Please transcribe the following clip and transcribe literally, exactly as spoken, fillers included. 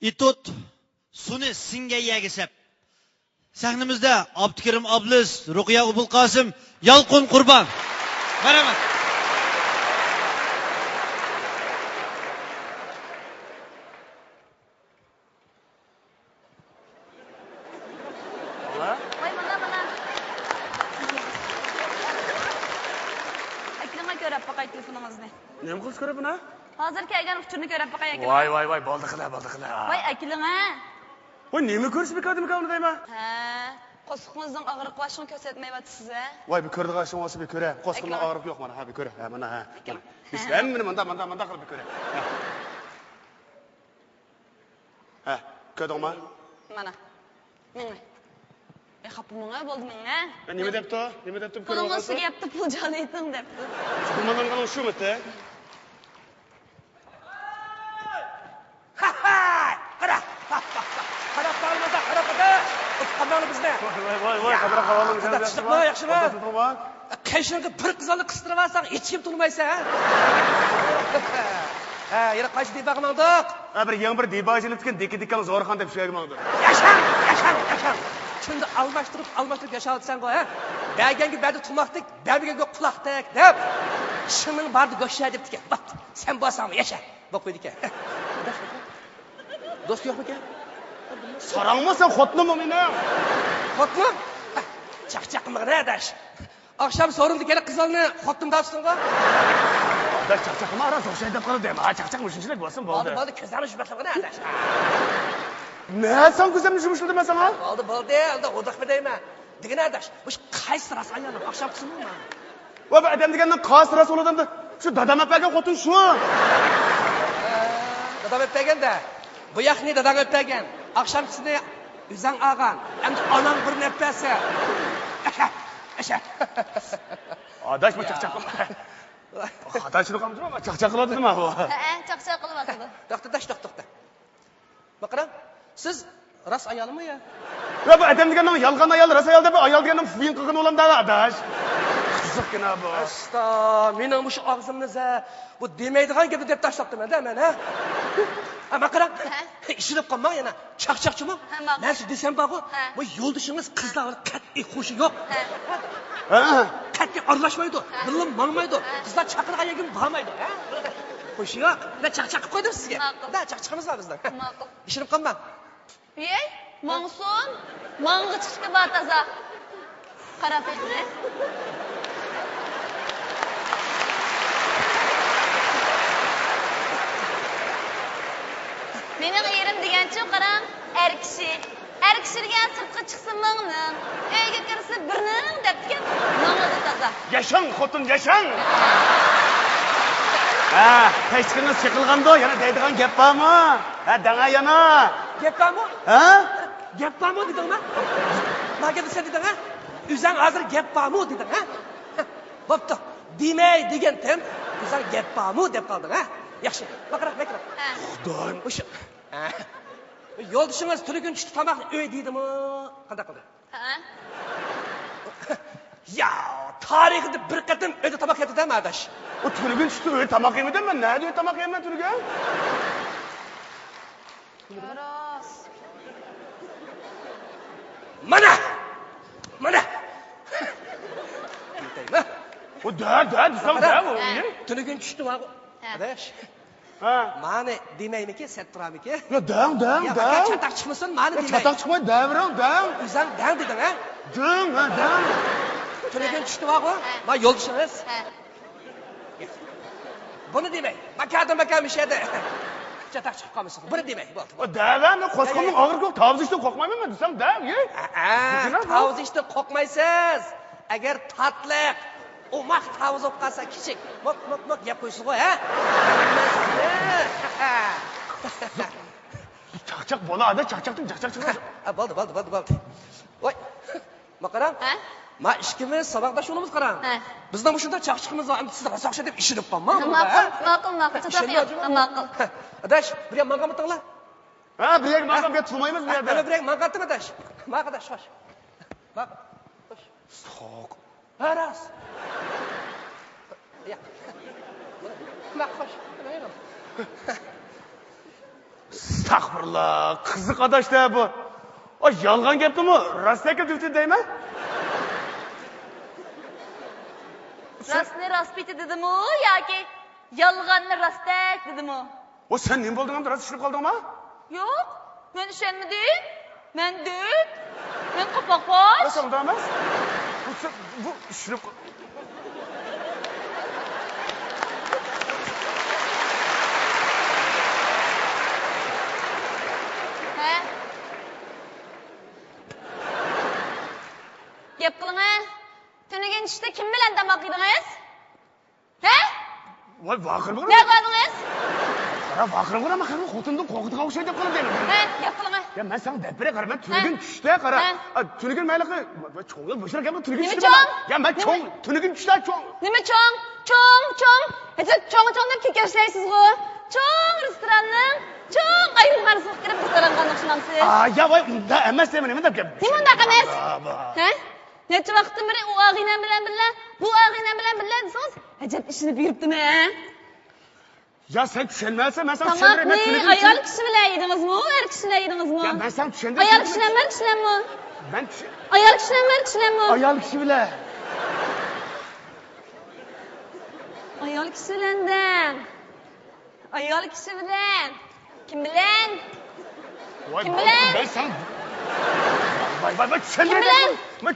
ئېتوت سۇنى سىڭگەن يەرگە سەپ. سەھنىمىزدە ئابدۇكېرىم ئابلىز، رۇقىيە ئوبۇلقاسىم، يالقۇن قۇربان. مەرھەمەت. ۋاي، مانا، مانا. ئەكېلىڭە، كۆرۈپ باقاي تېلېفونىڭىزنى. نېمە قىلسا كۆرۈپ مانا؟ ھازىر كەلگەن ئۇچۇرنى كۆرۈپ باقاي، ئەكېلىڭە. ۋاي، ۋاي، ۋاي، بولدى قىلە، بولدى قىلە. ۋاي، ئەكېلىڭە. ۋاي، نېمە كۆرۈش بىكار دېمىكان ئۇنى دەيمەن. ھە، قورسىقىڭىزنىڭ ئاغرىقى بار، شۇڭا كۆرسەتمەيۋاتىسىز، ھە؟ ۋاي، بىر كۆرىدىغان ئىشىڭ بولسا بىر كۆرە. قورسىقىمنىڭ ئاغرىقى يوق مانا، ھە، بىر كۆرە. ھە، مانا، ھە. ئەكېلىڭە. بىز ھەممىنى مانداق، مانداق، مانداق قىلىپ بىر كۆرە. ھە. ھە، كۆردۈڭمۇ؟ مانا. مېڭە. ئەي، خاپا مېڭە، بولدى مېڭە. ئە، نېمە دەپتۇ؟ نېمە دەپتۇ؟ پۇلىڭىز تۈگەپتۇ، پۇل جان ئېتىڭ دەپتۇ. گۇمانلانغىنىڭ شۇمۇ؟ قارا! قارا! قارا، قارا، قارا! قانداقلا بىزنى؟ ۋاي، ۋاي، ۋاي، قادىر ئاكا، ئەھۋالىڭىز ياخشىمۇ؟ ياخشىمۇ؟ قېشىڭغا بىر قىزالنى قىستۇرۇۋالساڭ، ھېچكىم تونۇمايسەن، ھە؟ ھە، يەنە قايسى دىباغا ماڭدۇق؟ ھە، بىر يېڭى بىر دىباغ ئېچىلىپتىكەن، دىكى دىكاڭ زورخان دەپ شۇ يەرگە ماڭدۇق. ياشاڭ، ياشاڭ، ياشاڭ! كۈندە ئالماشتۇرۇپ، ئالماشتۇرۇپ ياشاۋاتىسەنغۇ، ھە؟ بەرگەنگە بەردى تۇماقتەك، بەرمىگەنگە قۇلاقتەك دەپ، شىڭنىڭ بارىدى گۆشە دەپتىكەن. بوپتۇ، سەن بولساڭمۇ ياشا. بوپ قويدىكەن. دوست يوقمىكەن؟ ساراڭمۇ سەن، خوتۇنۇممۇ مېنىڭ؟ خوتۇنۇم؟ چاقچاق قىلمىغىن ھە، ئاداش. ئاخشام سورۇندا كەلگەن قىزلارنى خوتۇنۇم دەپسىڭغۇ؟ ئاداش، چاقچاق قىلما، راست ئوخشايدۇ دەپ قالدىم. ھە، چاقچاق مۇشۇنچىلىك بولسۇن، بولدى. بولدى، بولدى، كۆزۈڭنى يۇمشىتىۋەتمىغىن ئاداش. مەن ساڭا كۆزۈمنى يۇمشىتىۋاتىمەن ساڭا؟ بولدى، بولدى، ئۇنداق ھودۇقما دەيمەن. دېگىنە ئاداش، مۇشۇ قايسى راست ئايالنىڭ ئاخشامقىسىمۇ؟ ۋە بۇ ئادەم دېگەننىڭ قايسى راست بولىدۇ ئەمدى؟ شۇ دادام ئەپ بەرگەن خوتۇن شۇ. دادام ئەپ بەرگەندە، بۇ ياقنى داداڭ ئەپ بەرگەن، ئاخشامقىسىنى ئۆزەڭ ئالغان، ئەمدى ئاناڭ بىرنى ئەپ بەرسە. ئەشە، ئەشە. ئاداش، بۇ چاقچاق قىلما. خاتا چۈشىنىپ قالمىدىم، چاقچاق قىلىۋاتىدۇ ما بۇ. ھەئە، چاقچاق قىلىۋاتىدۇ. توختا، ئاداش، توختا، توختا. ما قاراڭ، سىز راست ئايالمۇ يا؟ يا، بۇ ئادەم دېگەننىڭ يالغان ئايال، راست ئايال دەپ، ئايال دېگەننىڭ فىيىن قىلغىنى بولامدا، ئاداش. قىزىقكىنا بۇ. ئاستا، مېنىڭ مۇشۇ ئاغزىمنى زە، بۇ دېمەيدىغان گەپنى دەپ تاشلاپتىمەن-دە مەن، ھە؟ ھە، ما قاراڭ. ھە؟ ئىشىنىپ قالماڭ يەنە. چاقچاقچىمۇ؟ ھە، ماقۇل. مەن سىزگە دېسەم بارغۇ، ھە، بۇ يولدىشىڭىز قىزلار بىلەن قەتئىي خوشى يوق. ھە. ھە. قەتئىي ئارىلاشمايدۇ. ھە. بىللە ماڭمايدۇ. ھە. قىزلار چاقىرغان يەرگىمۇ بارمايدۇ. ھە؟ خوشى يوق. مەن چاقچاق قىلىپ قويدۇم سىزگە. ماقۇل. ھە، چاقچىقىمىز بار بىزنىڭ. ماقۇل. ئىشىنىپ قالماڭ. ھەي، ماڭسۇن! ماڭغۇچىلىكى بار تازا. قاراپ بېقىڭە. مېنىڭ ئېرىم دېگەنچۇ، قاراڭ، ئەر كىشى. ئەر كىشى دېگەن سىرتقا چىقسا مىڭنىڭ، ئۆيگە كىرسە بىرنىڭ دەپتىكەن، ماڭىدۇ تازا. ياشاڭ، خوتۇن، ياشاڭ! ھە، پەشتىكىڭىز چېقىلغاندۇ، يەنە دەيدىغان گەپ بارمۇ؟ ھە، دەڭە يەنە. گەپ بارمۇ؟ ھە؟ گەپ بارمۇ دېدىڭما؟ ما گەپنى سەن دېدىڭ، ھە؟ ئۆزەڭ ھازىر گەپ بارمۇ دېدىڭ، ھە؟ بوپتۇ. دېمەي دېگەنتىم، ئۆزەڭ گەپ بارمۇ دەپ قالدىڭ، ھە؟ ياخشى. بېقىراق، بېقىراق. ھە. خۇدايىم. ئوشۇ. ھە. يولدىشىڭىز تۈنۈگۈن چۈشتە تاماقنى ئۆي دېدىمۇ؟ قانداق قىلدى؟ ھە؟ يا، تارىخىدا بىر قېتىم ئۆيدە تاماق يەپتۇ-دە، ئاداش. ئۇ تۈنۈگۈن چۈشتە ئۆيدە تاماق يېمىدىم مەن. نەدە ئۆيدە تاماق يەيمەن تۈنۈگۈن؟ راست. مانا! مانا! ئۇ دە، دە، دېسەڭ دە، ئۇ. ھە. تۈنۈگۈن چۈشتە ماقۇ. ھە. ئاداش. ھە. مانى دېمەيمىكى، سەت تۇرامىكى؟ يا، دەڭ، دەڭ، يا، دەڭ. چاتاق چىقمىسۇن، مانى دېمەي. چاتاق چىقماي، دەۋېرىڭ، دەڭ. ئۆزەڭ دەڭ دېدىڭ، ھە؟ دەڭ، ھە، دەڭ. تۈنۈگۈن چۈشتە بارغۇ، ھە، ما يولدىشىڭىز. ھە. بۇنى دېمەي. ماكادىن ماكا مىشەدە. چاتاق چىقىپ قالمىسۇن. بۇنى دېمەي. بولدى، بولدى. دەۋە، مەن قورسىقىمنىڭ ئاغرىقى يوق، تاۋۇز ئىشتىن قورقمايمەن مەن دېسەم، دەڭ. ھە، تاۋۇز ئىشتىن قورقمايسىز. ئەگەر تاتلىق، ئوماق تاۋۇز بولۇپ قالسا، كىچىك موك، موك، موك يەپ قويسىغۇ، ھە؟ چاقچاق بولا، ئادە، چاقچاقتىن چاقچاق چىقىدۇ. ھە، بولدى، بولدى، بولدى، بولدى. ۋاي، ما قاراڭ. ھە؟ ما ئىككىمىز ساۋاقداش يولىمىز قاراڭ. ھە. بىزنىڭ مۇشۇنداق چاقچىقىمىز بار، ئەمدى سىز راست ئوخشايدۇ دەپ ئىشىنىپ قالماڭ. ماقۇل، ماقۇل، ماقۇل. ماقۇل. ئاداش، بىر يان ماڭغانمىتىڭلار؟ ھە، بىر يەرگە ماڭغان، بىر يەرگە تۇرمايمىز بۇ يەردە. ھە، بىر يەرگە ماڭغانتىم، ئاداش. ماقۇل، ئاداش، خوش. ماقۇل. خوش. سوق. ھە، راست. ياق. ماقۇل، خوش. ئەستەغپۇرۇللا، قىزىق ئاداش-دە بۇ. ئا، يالغان گەپنىمۇ راستەكلا دېدى دەيمەن. راستنى راست پېتى دېدىمۇ ياكى يالغاننى راستەك دېدىمۇ؟ ۋا، سەن نېمە بولدۇڭ ئەمدى؟ راست چۈشىنىپ قالدىڭما؟ يوق، مەن ئىشەنمىدىم. مەن دۆت. مەن قاپاق پاچ. راست ئۇنداق ئەمەس. بۇ، بۇ چۈشىنىپ قال-، ھە؟ گەپ قىلىڭە. تۈنۈگۈن چۈشتە كىم بىلەن تاماق يېدىڭىز؟ ھە؟ ۋاي، ۋارقىرىمىغۇر. نەگە باردىڭىز؟ قارا، ۋارقىرىمىغۇر، ئەمما قېنى خوتۇندىن قورقىدىغان ئوخشايدۇ دەپ قالدىم. ھە، گەپ قىلىڭە. يا، مەن ساڭا دەپ بېرەي، قارا، مەن تۈنۈگۈن ھە؟ چۈشتە، قارا. ھە؟ ئا، تۈنۈگۈن مەن ھېلىقى، ۋاي، چوڭ يول بوشىراق گەپنى تۈنۈگۈن نېمە چۈشتە چوڭ؟ يا، مەن نېمە؟ چوڭ، تۈنۈگۈن چۈشتە چوڭ. نېمە چوڭ؟ چوڭ، چوڭ. ھېچ چوڭ، چوڭ دەپ كېكەشلەيسىزغۇ. چوڭ رېستوراننىڭ چوڭ ئايرىمخانىسىغا كىرىپ رېستوران قىلغان ئوخشىمامسىز؟ ئا، يا، ۋاي، ئۇنداق ئەمەس دەيمەن، نېمە دەپ گەپ؟ نېمە ئۇنداق ئەمەس؟ ھە؟ نەچچە ۋاقىتتىن بېرى ئۇ ئاغىنەم بىلەن بىللە، بۇ ئاغىنەم بىلەن بىللە دېسىڭىز، ئەجەب ئىشىنىپ يۈرۈپتىمەن. يا، سەن چۈشەنمەيسەن، مەن ساڭا چۈشەندۈرەي، مەن تاماقنى تۈنۈگۈن ئايال كىشى بىلەن يېدىڭىزمۇ، ئەر كىشى بىلەن يېدىڭىزمۇ؟ يا، مەن ساڭا چۈشەندۈرەي. ئايال كىشى بىلەن ئەر كىشى بىلەنمۇ؟ مەن چۈشەن- ئايال كىشى بىلەن ئەر كىشى بىلەنمۇ؟ ئايال كىشى بىلەن. ئايال كىشى بىلەن دە. ئايال كىشى بىلەن. كىم بىلەن؟ ۋاي، كىم بىلەن؟ مەن ساڭا، ۋاي، ۋاي، ۋاي، چۈشەندۈرەي. كىم بىلەن؟ مەن